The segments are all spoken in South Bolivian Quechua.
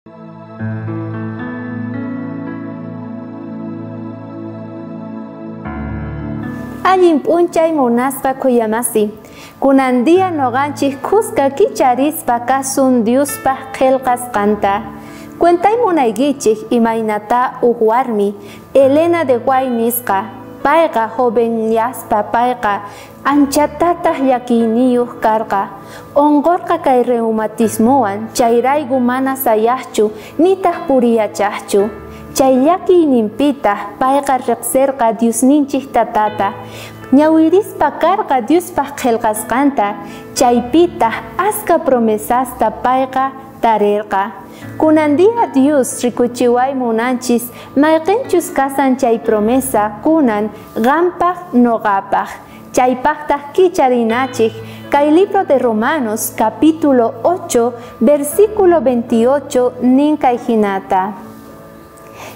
Allin p'unchay munasqa khuyamasi. Kunan día noqanchik khuska kicharispa kasun Diospaj qhelqasqanta. Cuentay munaykichik imaynata uj warmi Elena de White nisqa. Payqa jovenyaspa payqa anchatataq llakiyniyuq karqa. Unqurqa kay reumatismowan chayrayku mana sayaqchu nitaq puriyachaqchu. Chay llakiyninpitaq payqa riqsirqa Diosninchik tatata. Ñawirispa karqa Diospaj qhelqasqanta, chaypitaq aska promesasta payqa tarirqa. Kunan día Dios rikuchiway munanchis mayqinchus kasan chay promesa kunan qanpaj noqapaj. Chaypaqtaq kicharinachik kay libro de Romanos capítulo 8 versículo 28 nin kay hinata.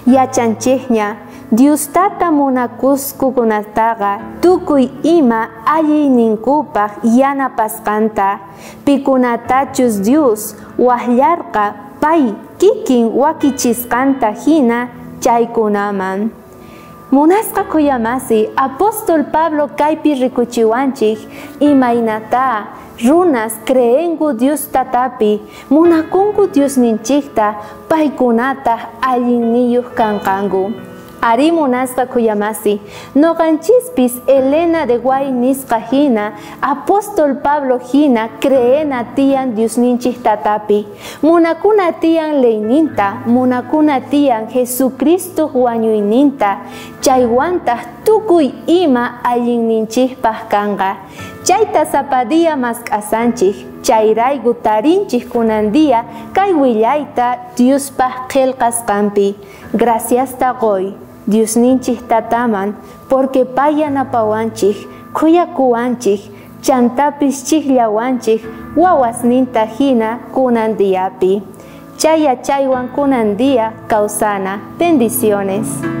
Yachanchikña Dios tata munakusqakunataqa tukuy ima allinninkupaj yanapasqanta. Pikunatachus Dios wajllarqa pay kikin wakichisqanta hina chaykunaman. Munasqa khuyamasi apóstol Pablo kaypi rikuchiwanchik imaynata runas creenku Dios tatapi, munakunku Diosninchikta, paykunataq allinniyuq kanqanku. Ari munasqa khuyamasi, noqanchispis Elena de White nisqa hina, apóstol Pablo hina creena tiyan Diosninchik tatapi. Munakuna tiyan leyninta, munakuna tiyan Jesucristo wañuyninta, chaywantaq tukuy ima allinninchikpaq kanqa. Chayta sapa día mask'asanchik, chayrayku tarinchik kunan día kay willayta Diospaj qhelqasqanpi. Graciasta qoy Diosninchik tataman, porque pay yanapawanchik, khuyakuwanchik, chantapis chikllawanchik wawasninta hina kunan diapi. Chay yachaywan kunan día kawsana. Bendiciones.